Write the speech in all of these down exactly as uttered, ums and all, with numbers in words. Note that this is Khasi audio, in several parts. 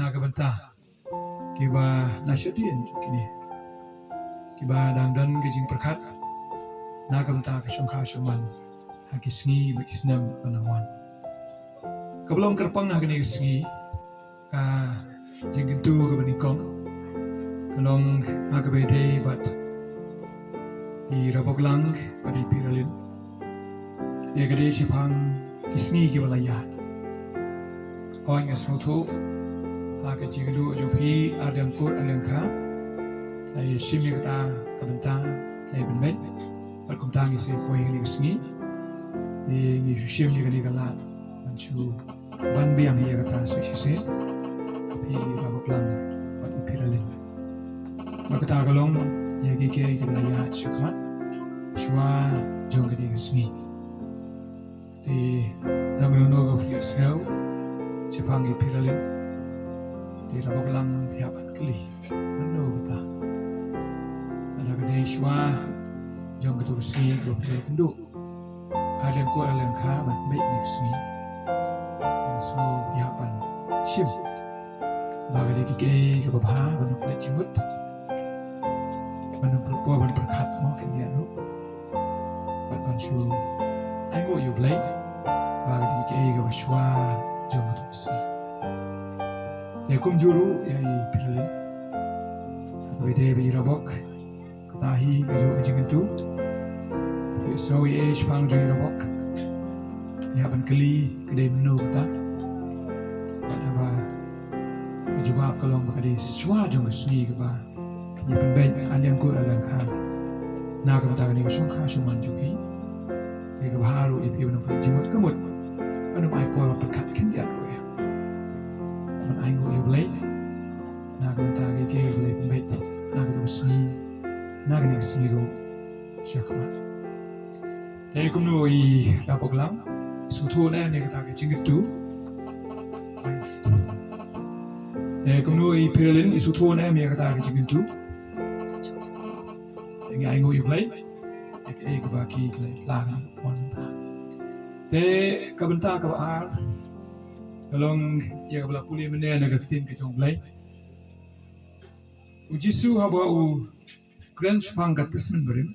Na ka bynta kiba na shadien kine kiba dang don ka jingpyrkhat na ka bynta ka shongkha shongman ha ki sngi bad ki snem ba nang wan. Kaba long kyrpang ha kane ka sngi, ka jingkyntu kaba nyngkong ka long ha kaba ïadei bad i Raboklang bad i Piralin. Ïa ka dei shaphang ki sngi kiba la ïaid. Hooid, nga sngewthuh ha ka jingkynduh jong phi, ar liang kut ar liang kha, la ïa shim ïa kata ka bynta, la ïa pynbeit. Bad kumta ngi sa ïa poi ha kane ka sngi, ngi shu shim ïa kane ka lad ban shu ban biang ïa kata sa shisien. Phi Raboklang bad i Piralin. Bad kata ka long ïa kiei kiei kiba la ïaid shakhmat shuwa jong kane ka sngi. Te dang mynno ka phi ïohsngew shaphang i Piralin, te Raboklang phi hap ban kylli mynno kata. Lada ka dei shuwa jong kato ka sngi kaba phi la ïakynduh, ar liang kut ar liang kha ban beit kane ka sngi, nga sngew phi hap ban shim ba ka dei kiei kiei kaba bha ban ym pynleit jingmut, ban ym pynleit, ban pyrkhat mo khyndiat ruh, bad ban shu ainguh ïa U Blei ba ka dei kiei kiei kaba shuwa jong kato ka sngi. Te kumjuh ruh ïa i Piralin, ha kaba ïadei bad i Rabok, kata hi kajuh ka jingkyntu. Phi ïohsngew ei ei shaphang jong i Rabok, phi hap ban kylli ka dei mynno kata. Bad haba ka jubab ka long ba ka dei shuwa jong ka sngi kaba ngi pynbeit ar liang kut ar liang kha na ka bynta kane ka shongkha shongman jong phi. Te kaba bha ruh ïa phi ban ym pynleit jingmut ka mut, ban ym ai por ban pyrkhat khyndiat ruh ïa, ban ainguh ïa U Blei na ka bynta kiei kiei kaba la ïa pynbeit na kato ka sngi, na kane ka sngi ruh shakhmat. Te kumno i Raboklang, i sngewthuh ne em ïa kata ka jingkyntu? Te kumno i Piralin, i sngewthuh ne em ïa kata ka jingkyntu? Te ngi ainguh ïa U Blei ïa kaei kaba ki la ïa pla ha kane ka por mynta. Te ka bynta kaba ar ka long ïa kaba la pule mynne na ka ktien ka jong U Blei. U Jisu haba u kren shaphang ka Testament Barim,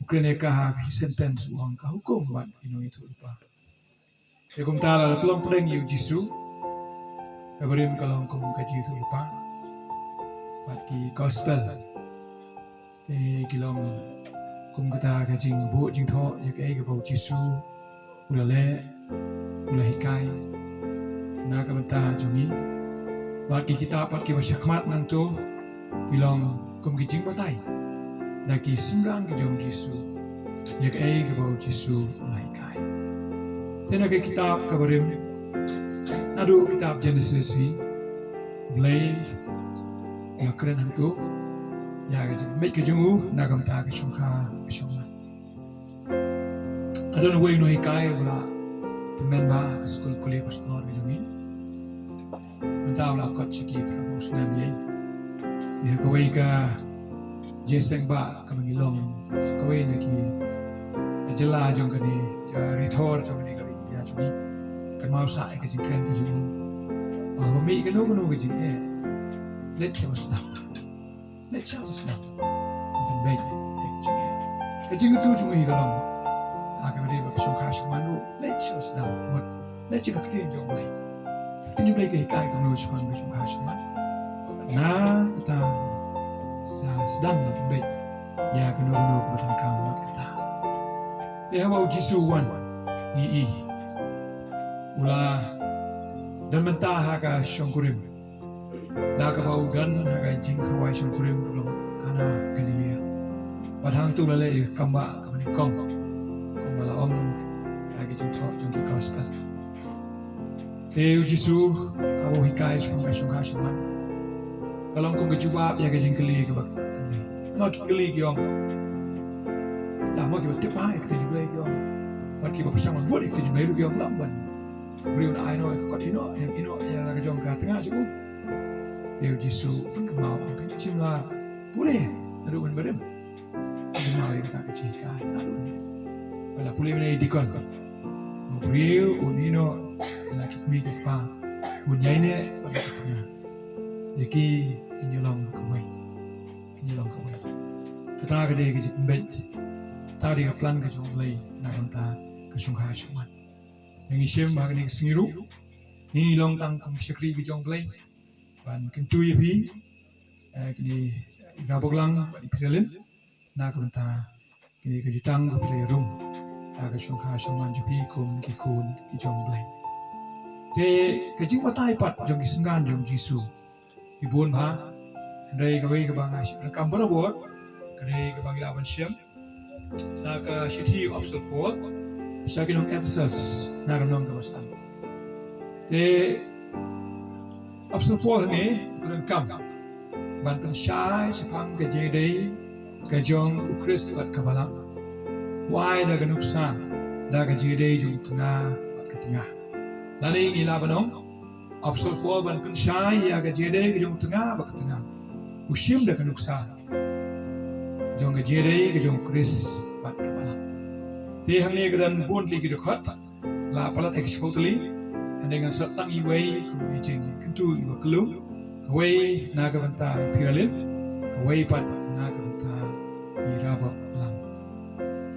u kren ïa ka ha ka sentence, u ong ka hukum bad i nongïathuhlypa. Te kumta lada phi long pdeng ïa u Jisu, ka Barim ka long kum ka jingïathuhlypa bad ki Gospel. Te ki long kum kata ka jingbuh jingthoh ïa kaei kaba u Jisu u la leh, u la hikai na ka bynta jong ngi. Bad ki kitab pat kiba shakhmat nangto ki long kum ki jingbatai da ki synran ki jong u Jisu ïa kaei kaba u Jisu u la hikai. Te na ka kitab ka Barim, naduh kitab Genesis hi, U Blei u la kren hangto ïa ka jingmih ka jong u na ka bynta ka shongkha ka shongman. Ka don uwei u nonghikai uba la tymmen bha ha ka skul pule pastor ka jong ngi. Mynta u la kot sha ki phra phew snem ïa. Te ha kawei ka jingïaseng ba kaba ngi long sa kawei na ki jylla jong kane ka ri thor jong kane ka ri India jong ngi, kan mut u sah ïa ka jingkren ka jong u ba haba mih kano kano ka jingeh, leit sha ba sdang. Leit sha ba sdang. Pynbeit ïa ka jingeh. Ka jingkyntu jong ngi ka long ba ha kaba ïadei bad ka shongkha shongman ruh, leit sha ba sdang. Mut leit sha ka ktien jong U Blei. Ka ktien jong U Blei ka hikai kumno shaphang ka shongkha shongman. Na kata sa sdang ïa pynbeit ïa kano kano kaba donkam bad kata. Te haba u Jisu u wan, ngi i u la don mynta ha ka shongkurim. Da kaba u don ha ka jingkhawai shongkurim ka long Kana Galilea. Bad hangto u la leh ïa ka kambah kaba nyngkong, kumba la ong ha ka jingthoh jong ki Gospel. Te u Jisu haba u hikai shaphang ka shongkha shongman, ka long kum ka jubab ïa ka jingkylli kaba kylli. Namar ki kylli ki ong, kita mo kiba tip bha ïa ka ktien jong U Blei ki ong. Bad kiba pyrshang ban bud ïa ka ktien jong U Blei ruh ki ong, lam ban briew un ai noh ïa ka kot ïehnoh, ïehnoh ïa la ka jong ka tnga jong u. Te u Jisu u pynkynmaw, u ong, phin shym la pule naduh mynbarim. Phin kynmaw ïa kata ka jinghikai naduh mynbarim. Ba la pule mynne i dikon, u briew un ïehnoh ïa la ki kmie ki kpa, un ïaineh bad la ka tnga. Ïa ki, kin ïa long kawei. Kin ïa long kawei. Kata ka dei ka jingpynbeit. Kata ka dei ka plan ka jong U Blei na ka bynta ka shongkha shongman. Ngi shim ha kane ka sngi ruh, ngi long tang kum ki shakri ka jong U Blei ban kyntu ïa phi, eh, kine i Rabok Lang bad i Pyralin, na ka bynta kine ki jingtang ba phi la ïarung ha ka shongkha shongman jong phi kum ki khun ki jong U Blei. Te ka jingbatai pat jong ki synran jong U Jisu ki bun bha, hynrei kawei kaba nga sngewkmen barabor ka dei kaba ngi lah ban shem na ka shithi u Apostol Paul sha ki nong Ephesus, na ka lynnong kaba san. Te Apostol Paul hangne u donkam ban pynshai shaphang ka jingïadei ka jong U Khrist bad ka Balang. U ai da ka nuksa da ka jingïadei jong u tnga bad ka tnga. Lane ngi lah ban ong, Apostol Paul ban pynshai ïa ka jingïadei ka jong u tnga bad ka tnga, u shim da ka nuksa jong ka jingïadei ka jong U Khrist bad ka Balang. Te hangne ka don bun tylli ki dkhot, la palat ek shiphew tylli, hynrei ngan sot tang iwei kum i jingkyntu iba kylluid, kawei na ka bynta i Pyralin, kawei pat na ka bynta i Rabok Lang.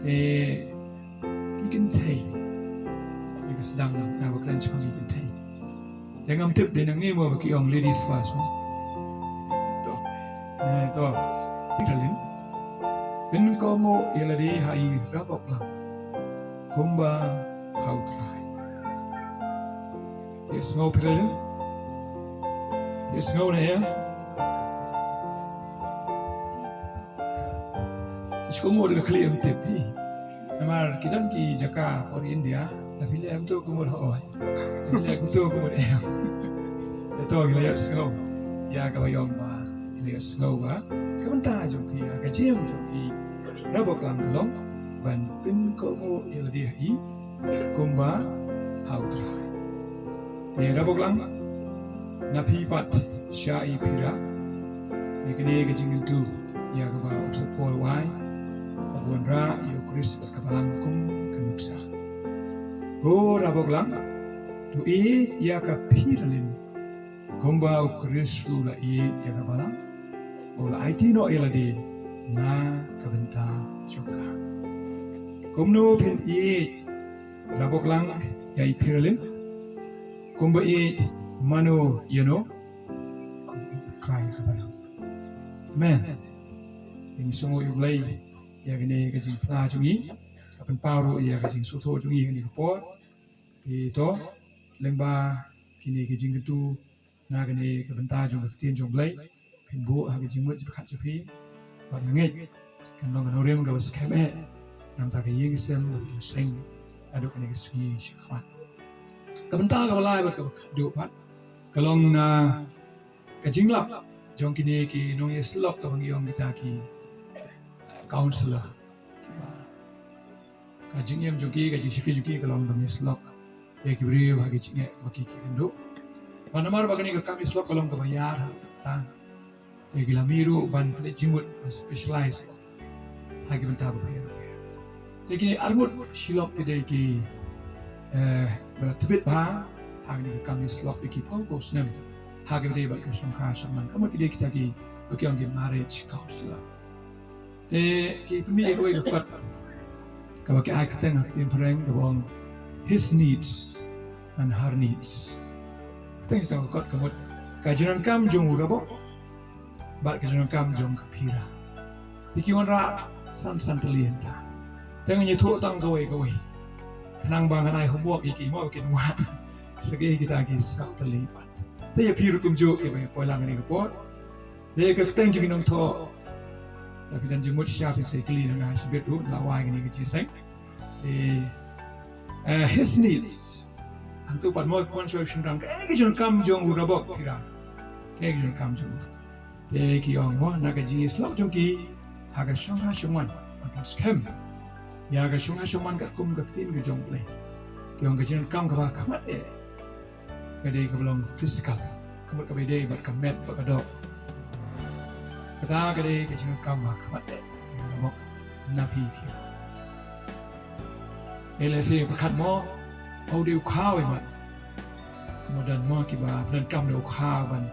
Te ki kynthei, ïa ka sdang na ba kren shaphang ki kynthei. Te ngam tip, dei nangne mo ba ki ong ladies first mo. To. Eh, to. Pyralin. Pynkohnguh ïa lade ha i Rabok Lang kumba ha U Trai. Ki sngew, Pyralin? Ki sngew ne em? Ki sngew mo, da ka khlieh em tip hi. Namar ki don ki jaka por India, la phi leh em to kumno hoi. La phi leh em to kumno em. Te to ki la ïohsngew ïa kaba ïong ba, ki la ïohsngew ba ka bynta jong phi, ka jingim jong phi Rabok Lang ka long ban pynkohnguh ïa lade ha i kumba ha U Trai. Te Rabok Lang, na phi pat sha i Pyralin, ïa kane ka jingkyntu ïa kaba u Apostol Paul u ai, kaba wanrah ïa U Khrist bad ka Balang kum ka nuksa. Ko Rabok Lang, to ïeit ïa ka Pyralin kumba U Khrist u la ïeit ïa ka Balang, u la aiti noh ïa lade na ka bynta jong ka. Kumno phin ïeit, Rabok Lang, ïa i Pyralin kumba ïeit mano ïano? Kumba ïeit U Trai ka Balang. Amen. Ngi sngewnguh ïa U Blei ïa kane ka jingphla jong ngi, ka pynpaw ruh ïa ka jingsngewthuh jong ngi kane ka por. Te to, lyngba kine ki jingkyntu na kane ka bynta jong ka ktien jong U Blei, phin buh ha ka jingmut jingpyrkhat jong phi. Bad nga ngeit kan long ka nongrim kaba skhem eh na ka bynta ka ïing ka sem bad ka seng haduh kane ka sngi sha khmat. Ka bynta kaba lai bad kaba khatduh pat ka long na ka jinglap jong kine ki nongïasyllok, kaba ngi ong kita ki, eh, counselor. Kiba ka jingim jong ki, ka jingshakri jong ki ka long ban ïasyllok ïa ki briew ha ki jingeh ba ki, ki kynduh. Bad namar ba kane ka kam ïasyllok ka long kaba ïar ha ka bynta, te ki la mih ruh ban pynleit jingmut, ban specialize ha ki bynta bapher bapher. Te ki arngut shilok ki dei ki, eh, ba la tbit bha ha kane ka kam ïasyllok, ki phew phew snem ha kaba ïadei bad ka shongkha shongman, ka mut ki dei kita kiba ki ong ki marriage counselor. Te ki pynmih ïa kawei ka kot kaba ki ai kyrteng ha ka ktien phareng kaba ong his needs and her needs. Kyrteng jong ka kot ka mut ka jingdonkam jong u Rabok bad ka jingdonkam jong ka Pyralin. Te ki wanrah san san tylli hangta. Te ngan ïathuh tang kawei kawei, khnang ba ngan ai homework ïa ki mo ba kin wad. Sa kaei kita ki saw tylli pat. Te ïa phi ruh kumjuh kiba ïa poi lang kane ka por. Te ka kyrteng jong ki nongthoh, lada phi don jingmut shisha phin sa kylli na nga shibit ruh, la wai kane ka jingïaseng. Te, eh, his needs. Hangto pat mo ki wan shuwa shynrang, kaei ka jingdonkam jong u Rabok Pyralin? Kaei ka jingdonkam jong u? Te ki ong mo na ka jingïasyllok jong ki ha ka shongkha shongman, ban pynskhem ïa ka shongkha shongman katkum ka ktien ka jong U Blei, ki ong ka jingdonkam kaba khmat eh ka dei kaba long physical, ka mut kaba ïadei bad ka met bad ka doh. Kata ka dei ka jingdonkam ba khmat eh jong u Rabok na phi Pyralin. Ei, lehse pyrkhat mo, u dei u khaw, i mat. Ka mut don mo kiba pyndonkam da u khaw ban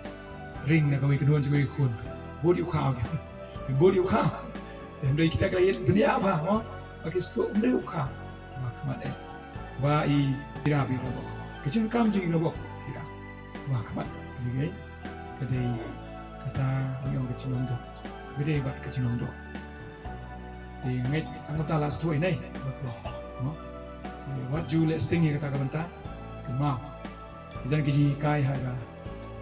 ring na kawei ka khun, kawei ka khun. Bud ïa u khaw. Bud ïa u khaw. Hynrei kita ki la ïeng bniah bha mo. Ba ki sngewthuh ym dei u khaw. Ba khmat eh. Ba i Phira ba i Rabok. Ka jingkam jong i Rabok Phira. Ba khmat. Ka dei kata ngi ong ka jinglong doh. Ka dei bad ka jinglong doh. Te ngeit tang kata la sngewthuh ine. Mo. Wat ju leh sting ïa kata ka bynta. Kynmaw. Ki don ki jinghikai ha ka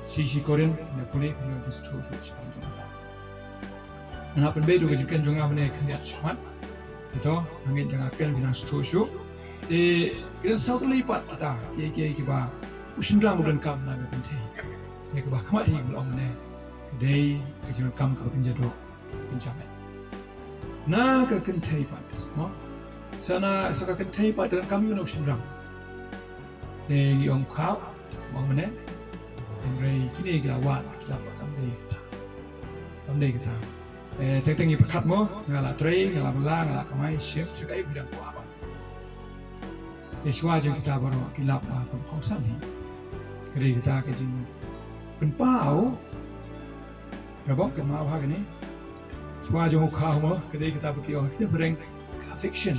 shi shi Korinth, na pule, pule ki sngewthuh shuh shaphang jong kata. Nga pynbeit ruh ka jingkren jong nga mynne khyndiat shakhmat. Te to, nga ngeit jong nga kren ki nang sngewthuh shuh. Te ki don saw tylli pat kita, kiei kiei kiba u shynrang u donkam na ka kynthei. Te kaba khmat hi nga ong mynne ka dei ka jingdonkam kaba kynja doh. Kynja met. Na ka kynthei pat, mo? Sa na, sa ka kynthei pat ka donkam ïa u shynrang. Te ngi ong khaw, mo mynne. Hynrei kine ki la wad, ki la wad kam dei kata. Kam dei kata. Eh, teng teng ngi pyrkhat mo, nga la trei, nga la bylla, nga la kamai, shim, shu dei bidang ko apa. Te shuwa jong kita baroh ki lap ba ka kongsan hi. Ka dei kata ka jingpynpaw. Rabok kynmaw ha kane. Shuwa jong u khaw mo, ka dei kata ba ki ong ha ka ktien phareng ka affection.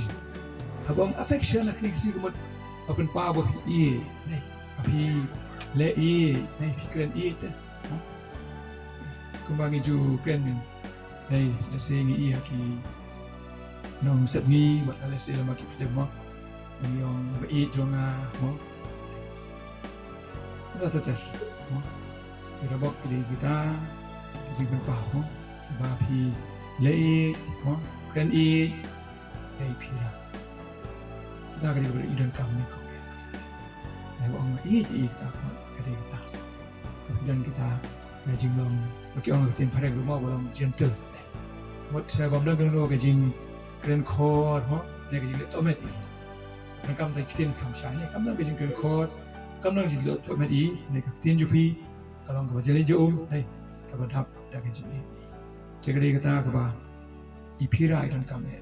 Haba ong affection ha kane ka sngi ka mut ba pynpaw ba phi ïeit, ne, ba phi leh ïeit, ne, phi kren ïeit te. Kumba ngi ju kren, ne, lehse ngi ïeit ha ki nongsep ngi, bad lehse lem ha ki film mo. Ngi ong ba ïeit jong nga mo. Kata ter ter mo. Ki Rabok ki dei kita, ki jingpynpaw mo. Ba phi leh ïeit mo, kren ïeit, ïeit Phira. Kata ka dei kaba i donkam ne ko. Ngi ong ïeit ïeit kita ko, ka dei kita. Ka phi don kita ka jinglong, ba ki ong ka ktien phareng ruh mo ba long gentle. Mut sa bym don kano ka jingkren khor mo, ne ka jingleh tohmet ïa. Nang kam dei ktien kham shai ne, kam dei ka jingkren khor, kam dei ka jingleh tohmet ïa, ne ka ktien jong phi ka long kaba jali jong um, ne kaba dap da ka jingïeit. Te ka dei kata kaba i Phira i donkam eh.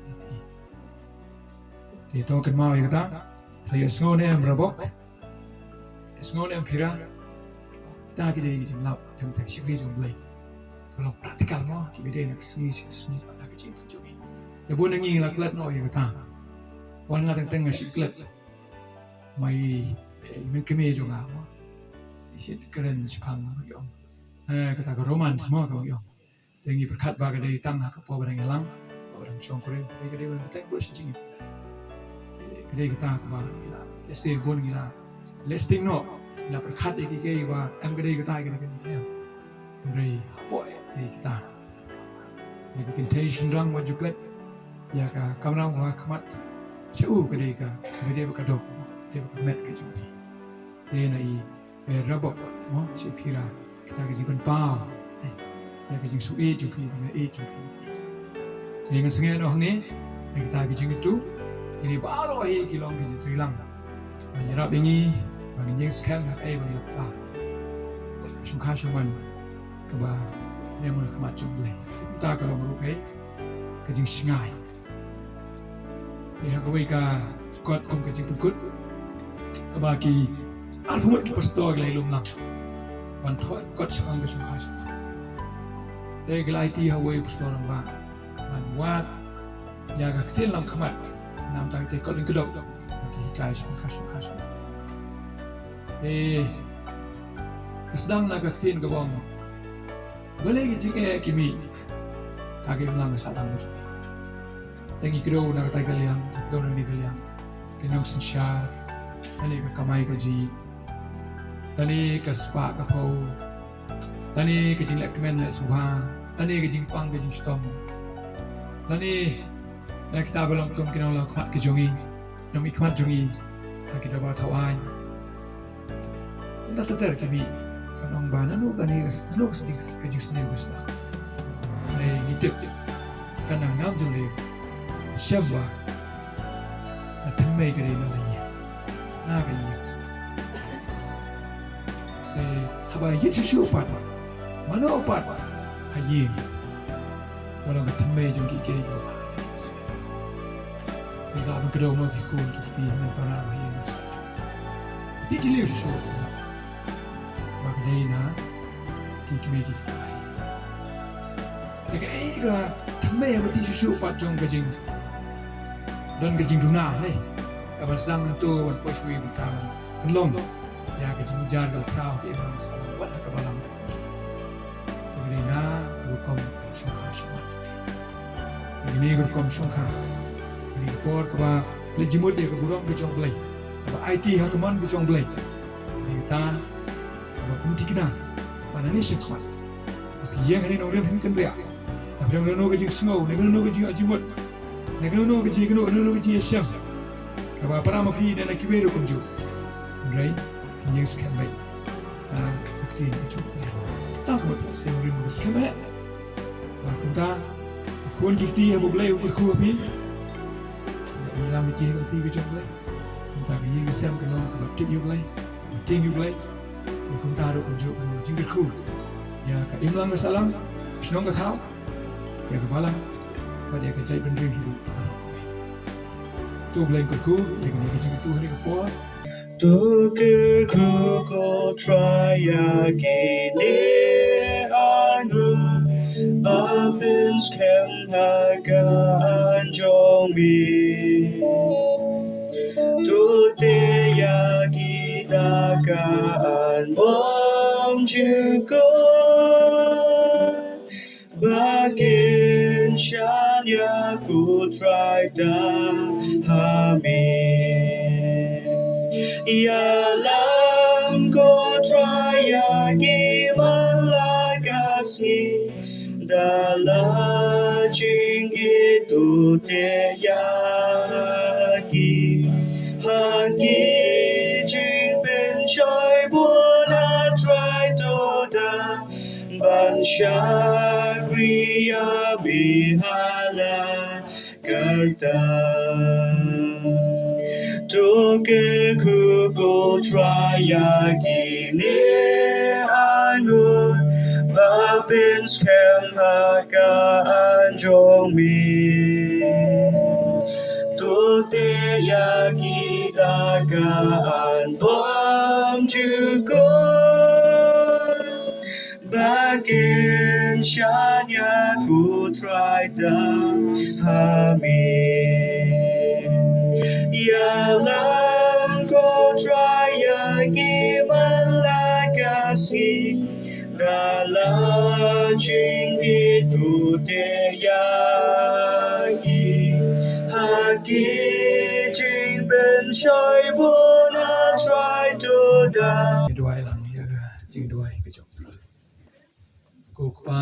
Te to kynmaw ïa kata, sa ïa sngew ne em Rabok. Sngew ne em Phira. Kita ki dei ki jinglap teng teng shakri jong U Blei. Ka long practical mo, kiba dei na ka sngi sha ka sngi, na ka jingim jong ngi. Te bun na ngi ngi la klet noh ïa kata. Wan nga teng teng nga shu klet. Mai, eh, i mynkmie jong nga mo. I shu kren shaphang mo, ïong. Eh, kata ka romance mo, ka ïong. Te ngi pyrkhat ba ka dei tang ha ka por ba dang ïalang, ba dang shongkurim, te ka dei ban bteng bha sha jingim. Te ka dei kata kaba ngi la, lehse bun ngi la leh sting noh, ngi la pyrkhat ïa kiei kiei ba em ka dei kata, ka dei kata. Hynrei hapoh ïa kita, ïa ka kynthei shynrang wat ju klet ïa ka kamram ba khmat sha u, ka dei ka, ka dei ba ka dok, dei ba ka met ka jong phi. Te na i eh, Rabok mo, sha i Phira, kita ka jingpynpaw, eh, ïa ka jingsngewsih jong phi, ka jingïeit jong phi. Te ngan sngewbha noh hangne, eh, kita ka jingïathuh, kine baroh hi ki long ki jingtreilang. Ban ïarap ïa ngi, ban ngin ïeng skhem ha kaei ba ngi la pla. Shongkha shongman, kaba ngi ïa mon ha khmat jong U Blei. Te kumta ka long ruh kaei, ka jingshngaiñ. Te ha kawei ka kot kum ka jingpynkut, kaba ki arphew ngut ki pastor ki la ïalum lang ban thoh kot shaphang ka shongkha shongkha. Te ki la aiti ha uwei u pastor rangbah ban wad ïa ka ktien lam khmat, namar te kot lyngkdop ba ki hikai shongkha shongkha shongkha. Te ka sdang na ka ktien kaba ong, balei ki jingeh ki mih ha ka imlang ka sahlang ka jong ngi. Te ngi kdew na katai ka liang, ngi kdew na kane ka liang, ki nongsynshar, lane ka kamai kajih, lane ka spah ka phew, lane ka jingleh kmen leh sngewbha, lane ka jingpang ka jingshitom, lane na kita ba long kum ki nonglong khmat ki jong ngi, nongmihkhmat jong ngi ha ki dorbar thaw aiñ. Nda ter ter ki mih, kan ong ba nano kane ka, nano ka sdang ka jingsniew ka sdang. Hynrei ngi tip, kan nang ngam jylliew, shem ba ka thymmei ka dei na la ïing, na ka ïing ka sdang. Te haba ïit shuh shuh pat, mano pat ha ïing ba long ka thymmei jong kiei kiei kiba bha. Ngi lah ban kdew mo ki khun ki kti, hynmen para ba ha ïing ka sdang. Te jylliew shuh shuh ba ka dei na Ki kmie ki kpa. Te kaei ka thymmei haba ïa shisha pat jong ka jing, don ka jingduna ne, ka ban sdang hangto ban poi sha kawei ka bynta ban pynlong ïa ka jingjar ka la khraw ka imlang ka sahlang wat ha ka balang. Te ka dei na ka rukom shongkha shongkha. Te kane ka rukom shongkha, kane ka por kaba leit jingmut ïa ka burom ka jong U Blei, kaba aiti ha ka mon ka jong U Blei. Kane kata kaba pynthikna ba na ne shakhmat, ba phi ïeng hangne nongrim hynrei kynriah, ba phi don kano kano ka jingsngew, ne kano kano ka jingarjimut, ne kano kano ka jingkynnoh, kano kano ka jingïashem kaba para ma phi ne na kiwei ruh kumjuh. Hynrei phin ïeng skhem beit ha ka ktien ka jong U Blei. Tang kumta sa ïeng nongrim skhem beit. Ba kumta ki khun ki kti haba U Blei u kyrkhu ha phi, ba u lam ki ha ka kti ka jong U Blei. Kumta ka ïing ka sem ka long kaba tip ïa U Blei, kaba tieng ïa U Blei. Kumta ruh kumjuh ka jingkyrkhu ïa ka imlang ka sahlang, shnong ka thaw, ïa ka balang bad ïa ka jaitbynriew hi ruh. To U Blei un kyrkhu ïa kane ka jingkyrkhu ha kane ka por. To kyrkhu ko Trai ïa kine arngut ba pynskhem ha ka aiñ jong me. To teh ïa ki da ka aiñ bymjukut ba kin shaniah ko Trai da ha me. Ïalam ko Trai ïa ki malai ka sngi da la jingïeit, to teh ïa ki ha ki jingpynshoi bun, ah Trai, to da ban shakri ïa me ha la ka rta. To kyrkhu ko Trai ïa kine arngut ba pynskhem ha ka aiñ jong me. To teh ïa ki da ka aiñ bymjukut ba kin shaniah ko Trai da ha me. Ïalam ko Trai ïa ki malai ka sngi da la jingïeit, to teh ïa ki ha ki jingpynshoi bun, ah Trai, to da. Duwai lang ïa ka jingduwai ka jong u Trai. Ko Kpa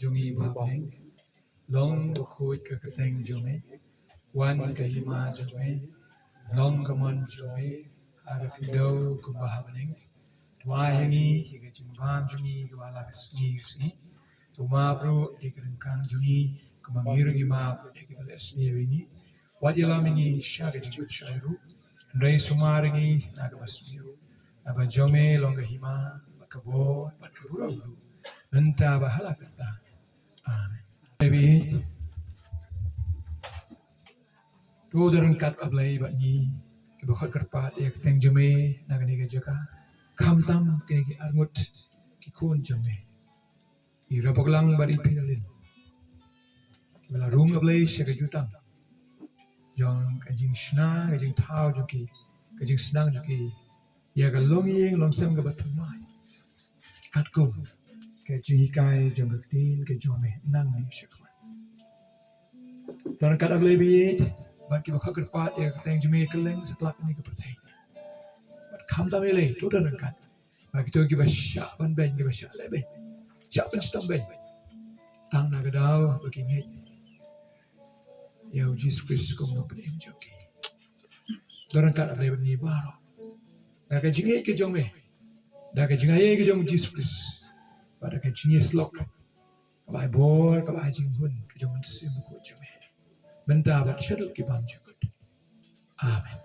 jong ngi ba ha bneng, long bakhuid ka kyrteng jong me, wan ka hima jong me, long ka mon jong me ha ka khyndew kumba ha bneng. To ai ha ngi ïa ka jingbam jong ngi kaba la ka sngi ka sngi. To map ruh ïa ka ryngkang jong ngi kumba ngi ruh ngi map ïa kiba leh sniew ïa ngi. Wat ïalam ïa ngi sha ka jingpynshoi ruh, hynrei sumar ïa ngi na kaba sniew. Naba jong me long ka hima bad ka bor bad ka burom ruh mynta bad ha la karta. Amen. Baby. To da ryngkat, A Blei, bad ngi kiba khot kyrpad ïa ka kyrteng jong me na kane ka jaka, khamtam kine ki arngut ki khun jong me, i Rabaklang bad i Pynallin, kiba la rung, A Blei, sha ka jutang jong ka jingshna, ka jingthaw jong ki, ka jingsnang jong ki ïa ka longïing longsem kaba thymmai, katkum ka jinghikai jong ka ktien ka jong me nangne shakhmat. To da ryngkat, A Blei baieit, bad kiba khot kyrpad ïa ka kyrteng jong me kylleng satlak kane ka pyrthei, bad khamtam, A Blei, to da ryngkat, bad kito kiba shah ban beiñ, kiba shah leh beiñ, shah pynshitom beiñ, tang na ka daw ba ki ngeit ïa u Jisu Khrist kum u Nongpynim jong ki. To da ryngkat, A Blei, bad ngi baroh, da ka jingngeit ka jong me, da ka jingaiei ka jong u Jisu Khrist, bad da ka jingïasyllok kaba ai bor, kaba ai jinghun ka jong u Mynsiem Bakhuid jong me, mynta bad shaduh ki bymjukut. Amen.